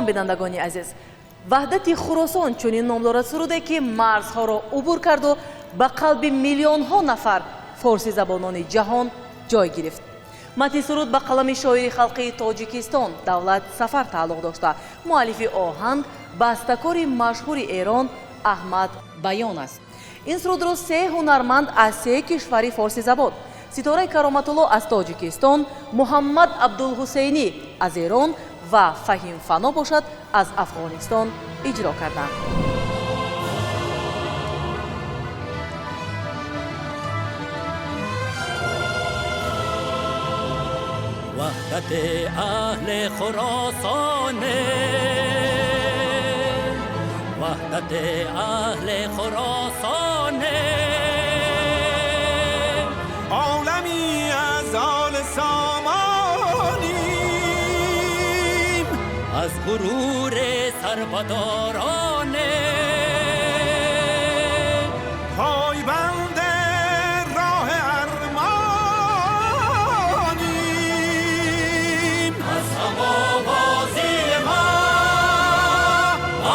Салом, бинандагони азиз. Ваҳдати Хуросон чунин ном дорад суруде, ки марзҳоро убур карду ба қалби миллионҳо нафар форсизабонони ҷаҳон ҷой гирифт. Матни суруд ба қалами шоири халқии Тоҷикистон Давлат Сафар тааллуқ дошта, муаллифи оҳанг бастакори машҳури Эрон Аҳмад Баён аст. Ин сурудро се ҳунарманд аз се кишвари форсизабон: Ситораи Кароматулло аз Тоҷикистон, Муҳаммад Абдулҳусейнӣ аз Эрон ва Фаҳим Фано бошад аз Афғонистон иҷро карданд. Ваҳдат аҳли Хуросон, ваҳдат аҳли Хуросон, олами аз оли сомоним, аз ғурури сарбадорон, пойбанд роҳ армоним. Аз ҳамовози мо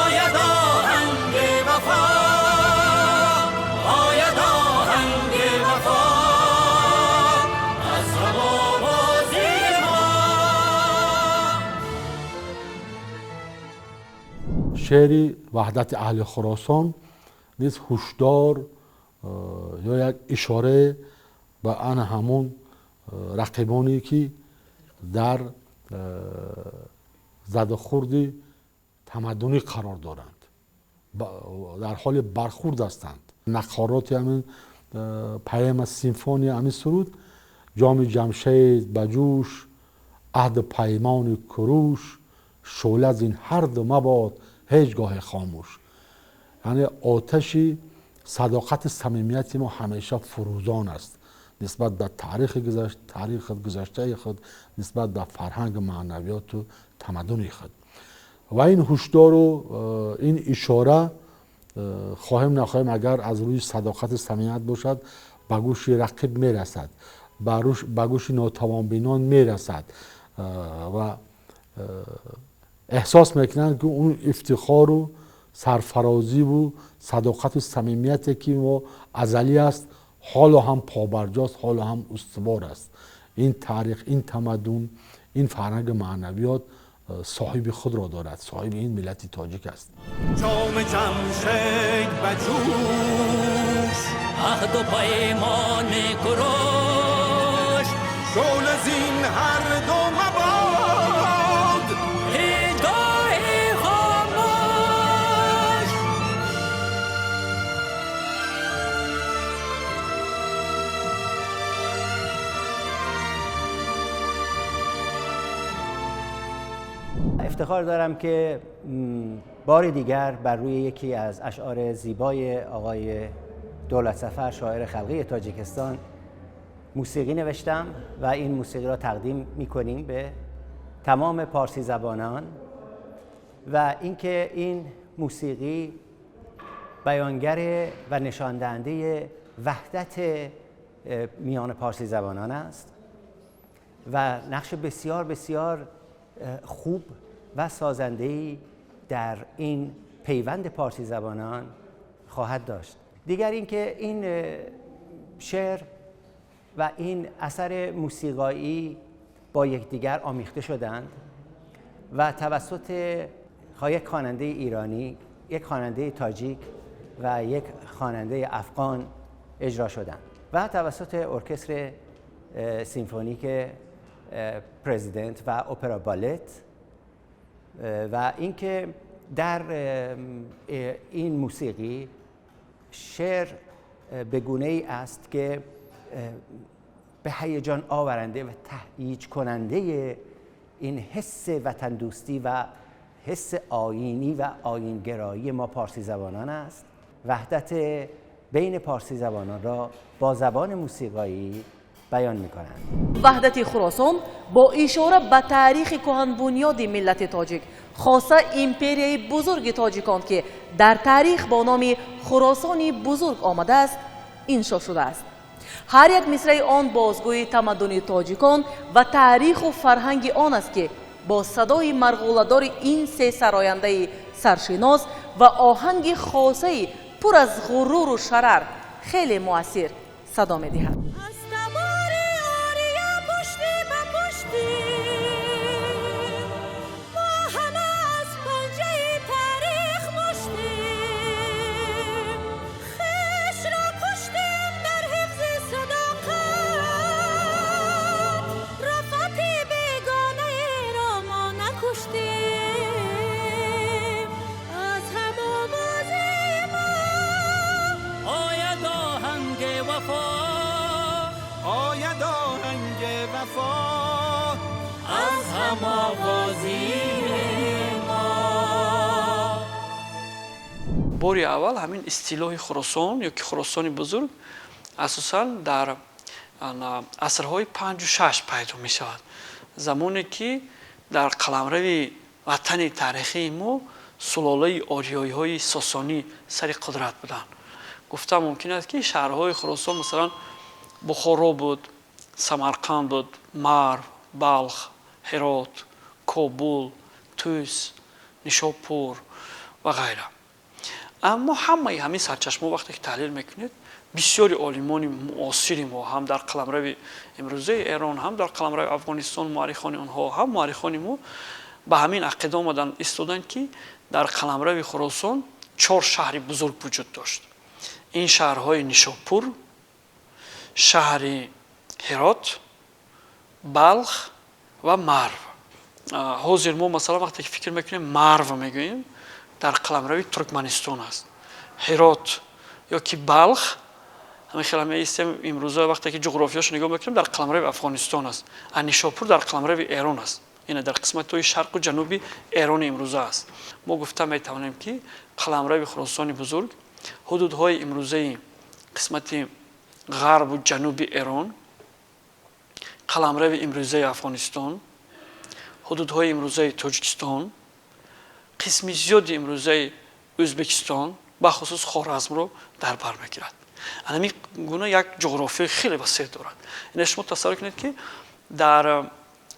ояд оҳанги вафо, ояд оҳанги вафо, аз ҳамовози мо. Шеъри Ваҳдати аҳли Хуросон низ ҳушдор ё як ишора ба ана ҳамон рақибоне, ки дар задухӯрди тамаддунӣ қарор доранд, дар ҳоли бархӯрд ҳастанд. Нақороти ҳамин поэма, симфония, ҳамин суруд: ҷоми Ҷамшед ба ҷӯш, аҳду паймони Куруш, шӯъла зин ҳарду мабод ҳеҷ гоҳе хомӯш. Яъне оташи садоқати самимияти мо ҳамеша фурӯзон аст нисбат ба таърихи гузашт, таърихи гузаштаи худ, нисбат ба фарҳанг, маънавиёту тамаддуни худ. Ва ин ҳушдору ин ишора, хоҳем нахоҳем, агар аз рӯи садоқати самимият бошад, ба гӯши рақиб мерасад, ба гӯши нотавонбинон мерасад ва эҳсос мекунанд, ки он ифтихору сарфарозиву садоқату самимияте, ки мо азалӣ аст, ҳоло ҳам побарҷост, ҳоло ҳам устувор аст. Ин таърих, ин тамаддун, ин фарҳанги маънавиёт соҳиби худро дорад, соҳиби ин миллати тоҷик аст. Ҷоми Ҷамшед ба ҷӯш, аҳду паймони Куруш, шӯъла зин ҳар ду мабод ҳеҷгоҳе хомӯш. افتخار دارم که بار دیگر بر روی یکی از اشعار زیبای آقای دولت سفر، شاعر خلقی تاجیکستان، موسیقی نوشتم و این موسیقی را تقدیم می‌کنیم به تمام پارسی زبانان و اینکه این موسیقی بیانگر و نشاندهنده وحدت میان پارسی زبانان است و نقش بسیار بسیار خوب و سازنده‌ای در این پیوند پارسی زبانان خواهد داشت. دیگر اینکه این شعر و این اثر موسیقایی با یکدیگر آمیخته شدند و توسط یک خواننده ایرانی، یک خواننده تاجیک و یک خواننده افغان اجرا شدند و توسط ارکستر سیمفونیک پرزیدنت و اپرا بالت. و اینکه در این موسیقی شعر به گونه‌ای است که به هیجان آورنده و تهییج کننده این حس وطن دوستی و حس آیینی و آیینگرایی ما پارسی زبانان است. وحدت بین پارسی زبانان را با زبان موسیقایی بیان می‌کنند. وحدت خراسان با اشاره به تاریخ کهن‌بنیاد ملت تاجیک، خاصه امپریای بزرگ تاجیکان که در تاریخ با نام خراسان بزرگ آمده است، انشا شده است. هر یک مصرع آن بازگوی تمدن تاجیکان و تاریخ و فرهنگ آن است که Бо садои марғӯладори ин се сарояндаи саршинос ва оҳанги хосаи пур аз ғуруру шарар хеле муассир садо медиҳад. Аз табори ория пушти ба пушти, мо ҳама аз панҷаи таърих муштем, хешро куштем дар ҳифзи садоқат, рафати бегонаеро мо накуштем. Аз ҳам овози мо ояд оҳанги вафо, ояд оҳанги вафо, аз ҳам овози мо. Бори аввал ҳамин истилоҳи Хуросон ё ки Хуросони бузург асосан дар асрҳои 5-6 пайдо мешавад, замоне ки дар қаламрави ватани таърихии мо сулолаи ориёиҳои сосонӣ сари қудрат буданд. Гуфта мумкин аст, ки шаҳрҳои Хуросон, масалан, Бухоро буд, Самарқанд буд, Марв, Балх, Ҳирот, Кобул, Тӯс, Нишопур ва ғайра. Аммо ҳамаи ҳамин сарчашмаҳо вақте ки таҳлил мекунед, бисёри олимони муосири мо ҳам дар қаламрави имрӯзаи Эрон, ҳам дар қаламрави Афғонистон, муаррихони онҳо, ҳам муаррихони мо ба ҳамин ақида омадан истоданд, ки дар қаламрави Хуросон чор шаҳри бузург вуҷуд дошт. Ин шаҳрҳои Нишопур, шаҳри Ҳирот, Балх ва Марв. Ҳозир мо, масалан, вақте ки фикр мекунем, Марв мегӯем, дар қаламрави Туркманистон аст. Ҳирот ё ки Балх, ҳамин хела меистем, имрӯза вақте ки ҷуғрофиёшо нигоҳ мекунем, дар қаламрави Афғонистон аст, а Нишопур дар қаламрави Эрон аст, яъне дар қисматҳои шарқу ҷануби Эрони имрӯза аст. Мо гуфта метавонем, ки қаламрави Хуросони бузург ҳудудҳои имрӯзаи қисмати ғарбу ҷануби Эрон, қаламрави имрӯзаи Афғонистон, ҳудудҳои имрӯзаи Тоҷикистон, қисми зиёди имрӯзаи Ӯзбекистон, бахусус Хоразмро дар бар мегирад. Ҳамин гуна як ҷуғрофияи хеле васеъ дорад. Яъне шумо тасаввур кунед, ки дар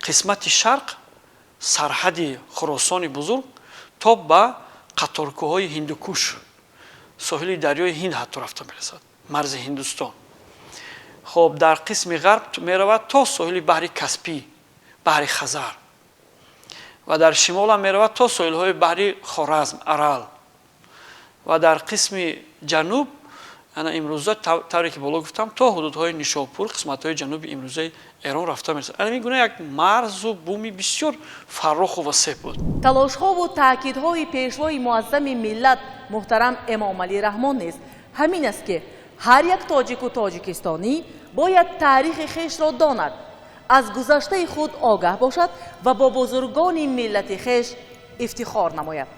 қисмати шарқ сарҳади Хуросони бузург то ба қаторкӯҳҳои Ҳиндукуш, соҳили дарёи Ҳинд ҳатто рафта мерасад, марзи Ҳиндустон. Хоб, дар қисми ғарб меравад то соҳили баҳри Каспӣ, баҳри Хазар, ва дар шимолам меравад то соҳилҳои баҳри Хоразм, Арал, ва дар қисми ҷануб, ана имрӯза, тавре ки боло гуфтам, то ҳудудҳои Нишопур, қисматҳои ҷануби имрӯзаи Эрон рафта мерасад. Ана ин гуна як марзу буми бисёр фарроху васеъ буд. Талошҳову таъкидҳои пешвои муаззами миллат муҳтарам Эмомалӣ Раҳмон низ ҳамин аст, ки ҳар як тоҷику тоҷикистонӣ бояд таърихи хешро донад, аз гузаштаи худ огаҳ бошад ва бо бузургони миллати хеш ифтихор намояд.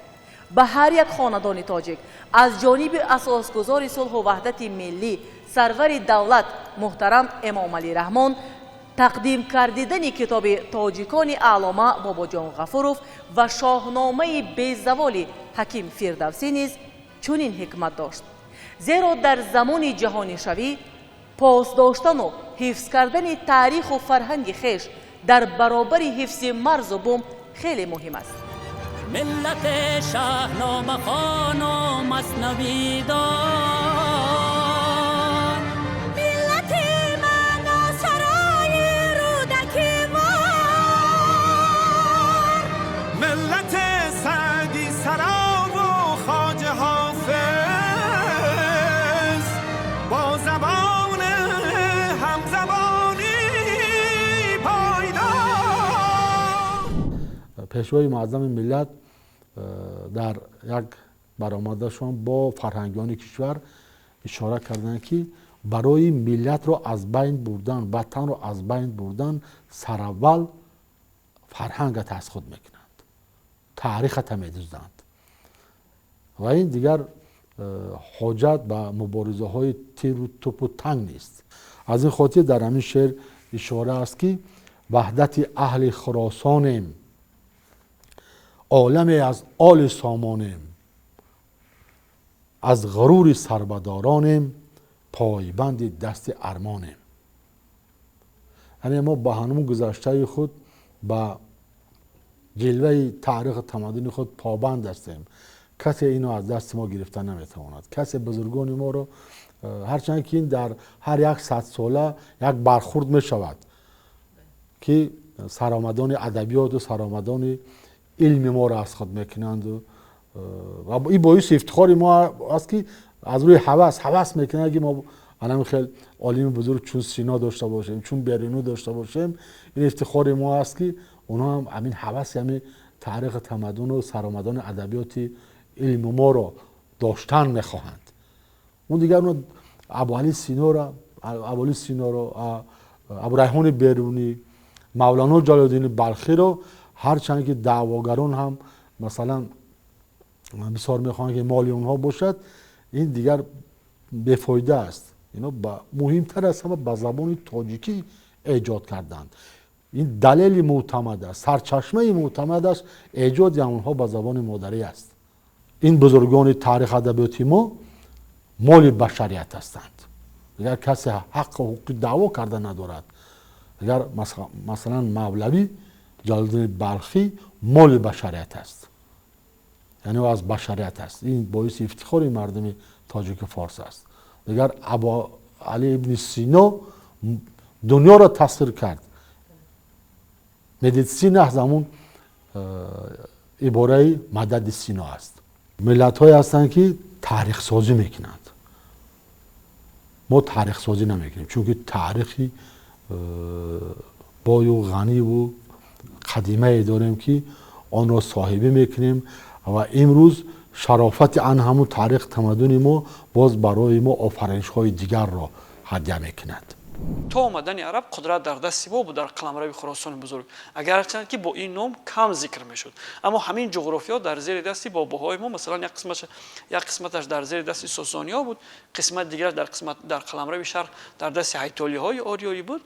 Ба ҳар як хонадони тоҷик аз ҷониби асосгузори сулҳу ваҳдати миллӣ, сарвари давлат муҳтарам Эмомалӣ Раҳмон тақдим кардидани китоби тоҷикони аълома Бобоҷон Ғафуров ва шоҳномаи безаволи Ҳаким Фирдавсӣ низ чунин ҳикмат дошт, зеро дар замони ҷаҳонишавӣ пос доштану ҳифз кардани таъриху фарҳанги хеш дар баробари ҳифзи марзу бум хеле муҳим аст. Миллат шаҳномахону маснавидон, миллати маъносарои Рӯдакивор, миллат Саъдӣ сарову хоҷа Ҳофиз, бо забон ҳамзабонӣ пойдор. Пешвои муаззами миллат дар як баромадашон бо фарҳангиёни кишвар ишора карданд, ки барои миллатро аз байн бурдан, ватанро аз байн бурдан, сараввал фарҳангата аз худ мекунанд, таърихата медузданд ва ин дигар ҳоҷат ба муборизаҳои тиру тупу танг нест. Аз ин хотир дар ҳамин шеър ишора аст, ки ваҳдати аҳли Хуросонем, оламе аз оли сомонем, аз ғурури сарбадоронем, пойбанди дасти армонем. Яъне мо ба ҳанум гузаштаи худ, ба ҷилваи таърихи тамаддуни худ побанд ҳастем. Касе инро аз дасти мо гирифта наметавонад. Касе бузургони моро, ҳарчанд ки ин дар ҳар як садсола як бархурд мешавад, ки саромадони адабиёту саромадони илми моро аз худ мекунанд, ва ин боиси ифтихори мо аст, ки аз рӯи ҳавас мекунанд, ки мо анами хел олими бузург чун Сино дошта бошем, чун Берунӣ дошта бошем. Ин ифтихори мо аст, ки онҳо ҳам ҳамин ҳаваси ҳамин таърихи тамаддуну саромадони адабиёти илми моро доштан мехоҳанд. Он дигар Абуали Синоро, Абуали Синоро, Абурайҳони Берунӣ, Мавлоно Ҷалолуддини Балхиро, ҳарчанд ки даъвогарон ҳам масалан бисёр мехоҳанд, ки моли онҳо бошад, ин дигар бефоида аст. Ино муҳимтар аз ҳама ба забони тоҷикӣ эҷод карданд. Ин далели мӯътамад аст, сарчашмаи мӯътамад аст, эҷоди онҳо ба забони модарӣ аст. Ин бузургони таърих адабиёти мо моли башарият ҳастанд. Дигар касе ҳаққу ҳуқуқи даъво карда надорад. Дигар масалан Мавлавӣ Ҷалолуддини Балхӣ моли башарият аст, яъне ӯ аз башарият аст. Ин боиси ифтихори мардуми тоҷику форс аст. Дигар Абу Али ибни Сино дунёро тасхир кард. Медицина аз ҳамун ибораи мадади Сино аст. Миллатҳое ҳастанд, ки таърихсозӣ мекунанд. Мо таърихсозӣ намекунем, чунки таърихи бою ғаниву қадимае дорем, ки онро соҳибӣ мекунем, ва имрӯз шарофати ан ҳамун таърих тамаддуни мо боз барои мо офаринишҳои дигарро ҳадя мекунад. То омадани араб қудрат дар дасти мо буд дар қаламрави Хуросони бузург, агарчанд ки бо ин ном кам зикр мешуд. Аммо ҳамин ҷуғрофиё дар зери дасти бобоҳои мо, масалан, як қисматаш дар зери дасти сосониҳо буд, қисмати дигараш дар қаламрави шарқ дар дасти ҳайтолиҳои ориёӣ буд.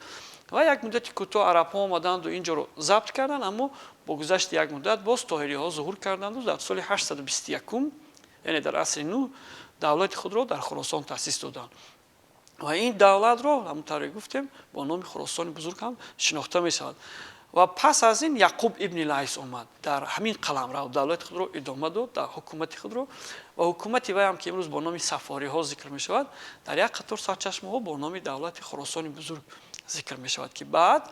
Ва як муддати кӯтоҳ арабҳо омаданду инҷоро забт карданд, аммо бо гузашти як муддат боз тоҳириҳо зуҳур карданду дар соли 821, яъне дар асри нӯҳ, давлати худро дар Хуросон таъсис доданд. Ва ин давлатро, ҳамон тавре гуфтем, бо номи Хуросони бузург ҳам шинохта мешавад. Ва пас аз ин Яқуб ибни Лайс омад, дар ҳамин қаламрав давлати худро идома дод, дар ҳукумати худро, ва ҳукумати вай ҳам, ки имрӯз бо номи Сафориҳо зикр мешавад, дар як қатор сарчашмаҳо бо номи давлати Хуросони бузург зикр мешавад, ки баъд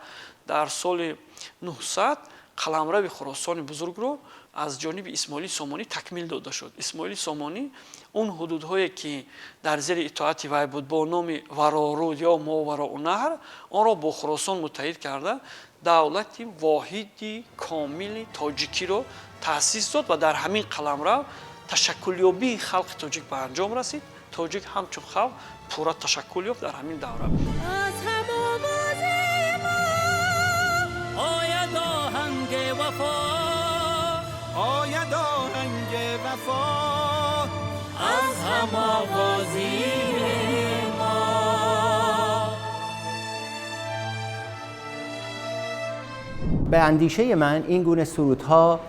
дар соли 900 қаламрави Хуросони бузургро аз ҷониби Исмоили Сомонӣ такмил дода шуд. Исмоили Сомонӣ он ҳудудҳое, ки дар зери итоати вай буд бо номи Вароруд ё Мовароунаҳр, онро бо Хуросон муттаҳид карда, давлати воҳиди комили тоҷикиро таъсис дод ва дар ҳамин қаламрав ташаккулёбии халқи тоҷик ба анҷом расид. Тоҷик ҳамчун халқ пурра ташаккул ёфт дар ҳамин давра. Аз ҳам овози мо ояд оҳанги вафо, ояд оҳанги вафо, аз ҳам овози мо. به اندیشه من این گونه سرودها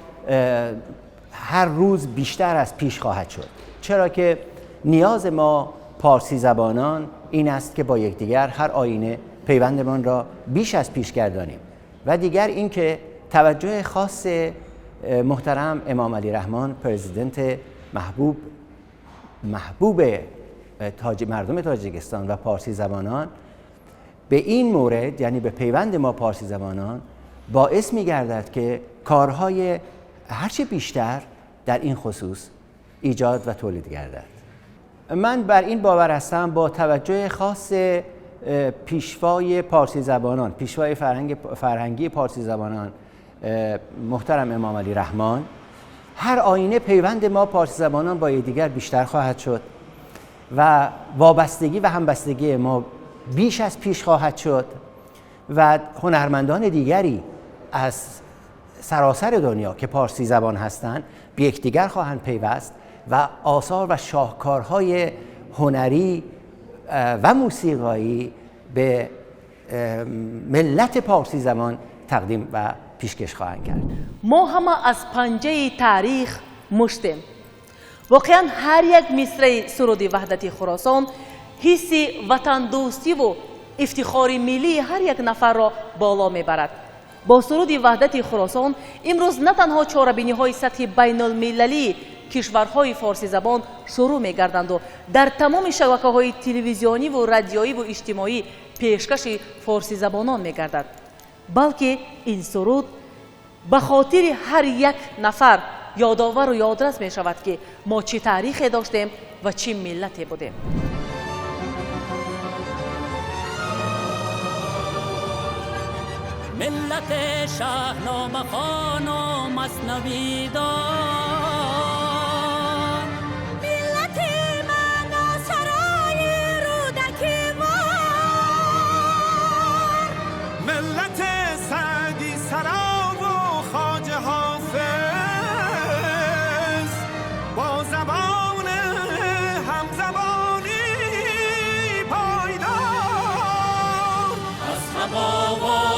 هر روز بیشتر از پیش خواهد شد، چرا که نیاز ما پارسی زبانان این است که با یکدیگر هر آینه پیوندمان را بیش از پیش گردانیم. و دیگر اینکه توجه خاص محترم امام علی رحمان، پرزیدنت محبوب مردم تاجیکستان و پارسی زبانان، به این مورد، یعنی به پیوند ما پارسی زبانان، باعث می‌گردد که کارهای هرچه بیشتر در این خصوص ایجاد و تولید گردد. من بر این باور هستم با توجه خاص پیشوای پارسی زبانان، پیشوای فرهنگی پارسی زبانان محترم امام علی رحمان، هر آینه پیوند ما پارسی زبانان با یکدیگر بیشتر خواهد شد و وابستگی و همبستگی ما بیش از پیش خواهد شد و هنرمندان دیگری از سراسر دنیا که پارسی زبان هستند به یکدیگر خواهند پیوست و آثار و شاهکارهای هنری و موسیقایی به ملت پارسی زبان تقدیم و پیشکش خواهند کرد. ما همه از پنجه تاریخ مشتیم. واقعا هر یک مصرع سرود وحدت خراسان حس وطن دوستی و افتخار ملی هر یک نفر را بالا میبرد. Бо суруди Ваҳдати Хуросон имрӯз на танҳо чорабиниҳои сатҳи байнулмилалии кишварҳои форсизабон шурӯъ мегарданду дар тамоми шабакаҳои телевизиониву радиоиву иҷтимоӣ пешкаши форсизабонон мегардад, балки ин суруд ба хотири ҳар як нафар ёдовару ёдрас мешавад, ки мо чӣ таърихе доштем ва чӣ миллате будем. Миллат Шоҳнома хон ва Маснавӣ дон, миллат маъносарои Рӯдакӣ вор, миллат Саъдӣ саро ва Хоҷа Ҳофиз, бо забон ҳамзабонӣ пойдор. Аз ҳам овоз.